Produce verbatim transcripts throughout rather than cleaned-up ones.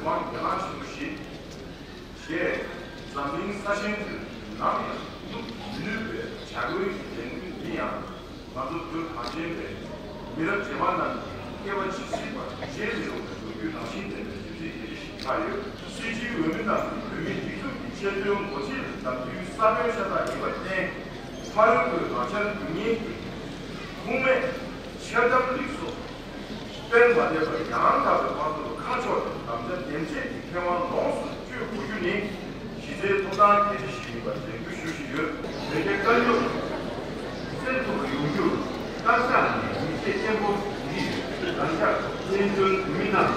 དབང་རྒྱ་ནག་ཆེན་པོ་བཞི། ཞེས་འཛམ་གླིང་ས་ཆེན་དུ་ནམ་ཡང་བསྣུབ་མི་ནུས་པའི་བྱ་སྒོའི་ལས་འགུལ་འདི་ཡང་ང་ཚོ་བོད་གངས་ཅན་པའི་མི་རབས་རྗེས་མ་རྣམས་ཀྱིས་སྐྱེ་བ་ཇི་སྲིད་བར་བརྗེད་མི་རུང་བའི་ལོ་རྒྱུས་རང་བཞིན་ལྡན་པའི་ཞབས་ཕྱི་དེ་འདྲ་ཞིག་ཆགས་ཡོད། སྲིད་སྤྱིའི་འོས་མི་རྣམས་ཀྱིས་བོད་མིའི་སྒྲིག་འཛུགས་ཀྱི་ཆེས་མཐོའི་འགོ་ཁྲིད་ལ་བདམས་ཐོན་གསར་པའི་ཤ་སྟག་ཡིན་པར་བརྟེན། ཕ་རོལ་པོའི་ལག་ཆར་འགྱུར་ཉེན་གྱི་ཁུངས་མེད་འཆལ་གཏམ་རིགས་སོགས་སྤེལ་མ་བསྡད་པར་ཡང་དག་པའི་དབང་དུ་ཁ་ཕྱོགས་ཏེ་དམ་བཅའ་འདེམས་བྱེད་ཀྱི་ཁེ་དབང་ལོངས་སུ་སྤྱོད་དགོས་རྒྱུ་ནི་གཞི་རྩའི་ཐོབ་ཐང་གལ་ཆེ་ཞིག་ཡིན་པར་ནན་སྐུལ་ཞུ་བཞིན་ཡོད། བོད་རྒྱ་དཀའ་རྙོག་སེལ་ཐུབ་པ་ཡོང་རྒྱུར་བཀའ་ཤག་ནས་ཡིད་ཆེས་བརྟན་པོ་བྱེད་ཀྱི་ཡོད། བཀའ་ཤག་བཙན་བྱོལ་བོད་མི་རྣམས་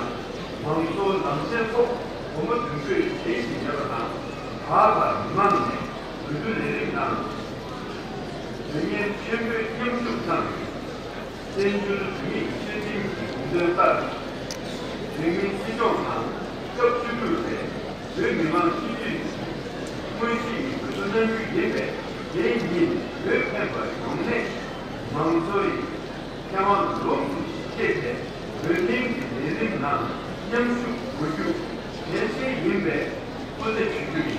མང་གཙོའི་ནང་གསེས་ཐོག་སྒོ་མོ་འདོན་སྤྲོད་བྱེད་བཞིན་ཡོད་པ་དང་། བར་བར་མི་མང་ནས་འོས་བསྡུ་ལས་རིམ་ནང་དོན་གཉེར་ཆེན་པོས་མཉམ་ཞུགས་གནང་ཡོད། བཙན་བྱོལ་བོད་མིའི་ཆོས་བདུན་གྱི་དགོངས་དོན་ལྟར། བོད་མིའི་སྲིད་སྐྱོང་དང་སྐབས་བཅུ་དྲུག་པའི་བོད་མི་མང་སྤྱི་འཐུས་ཀྱི་དངོས་གཞི་ཡི་འོས་བསྡུ་གནང་རྒྱུ་ཡིན་པས། དེ་ཉིན་བོད་ཕན་པ་ཡོང་སླད་མང་གཙོའི་ཁེ་དབང་ལོངས་སུ་སྤྱད་དེ་འོས་འདེམས་ཀྱི་ལས་རིམ་ནང་མཉམ་ཞུགས་དགོས་རྒྱུ་གལ་ཆེན་ཡིན་པས་སྐུལ་འདེད་ཞུ་རྒྱུ།